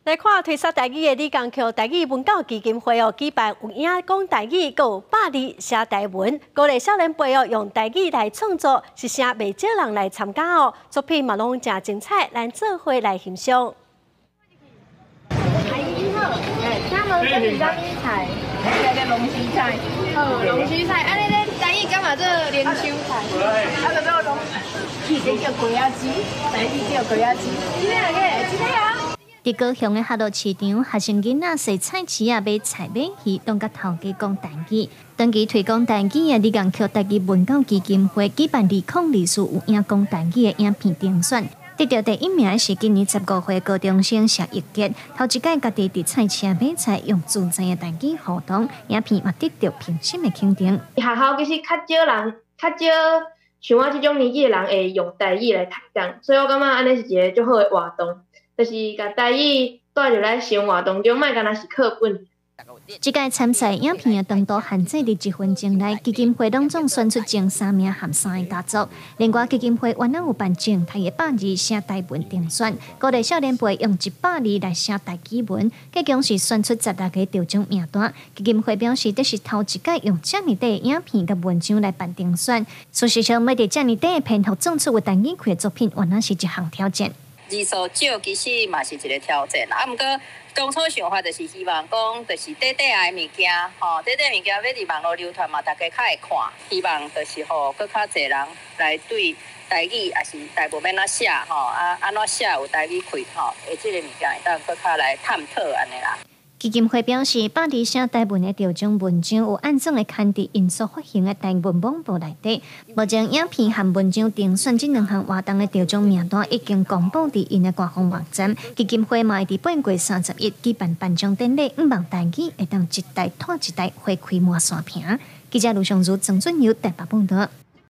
來看推捒台語的李江橋台語文教基金會哦，舉辦有影講台語，閣有百字寫台文，鼓勵少年輩哦用台語來創作，是誠袂少人來參加哦，作品嘛攏誠精彩，咱做伙來欣賞。阿姨你好，請問這是啥物菜？這個龍鬚菜。哦，龍鬚菜，按呢咧台語敢嘛做蓮鬚菜？啊，就做龍，這叫雞仔子，台語叫雞仔子。這个？這个啊？佇高雄的下路市場，學生囡仔踅菜市仔買菜買魚，攏共頭家講台語。長期推廣台語的李江橋台語文教基金會舉辦2024有影講台語的影片評選，得著第一名的是今年15歲高中生謝奕傑，頭一擺家己佇菜市仔買菜，用自在的台語互動，影片嘛得著評審的肯定。學校其實較少人，較少像我這種年紀的人會用台語來開講，所以我感覺按呢是一个足好的活動。就是共台語帶入來生活當中，莫干焦是課本。這屆參賽影片的長度限制佇一分鐘內，基金會攏總選出前三名和三个佳作。另外，基金會原來有辦靜態的百字寫台文評選，鼓勵少年輩用100字來寫台語文，結果是選出16個得獎名單。基金會表示，這是頭一擺用遮爾短的影片佮文章來辦評選。事實上，欲佇遮爾短的篇幅創出有台語氣的作品，原來是一項挑戰。字數少其實嘛是一个挑戰，啊，毋過當初想法就是希望講，就是短短的物件，吼，短短物件欲佇網路流傳嘛，大家較會看。希望就是予閣較濟人來對台語，抑是台文欲按怎寫，吼，啊，按怎寫有台語氣，吼，的這个物件會當閣較來探討按呢啦。基金會表示，百字寫台文的得獎文章有按怎會刊佇𪜶所發行的台文網報內底。目前影片和文章評選這兩項活動的得獎名單已經公布佇𪜶的官方網站。基金會嘛會佇八月31舉辦頒獎典禮，向望台語會當一代帶一代，花開滿山坪。記者盧尚如、曾俊友台北報導。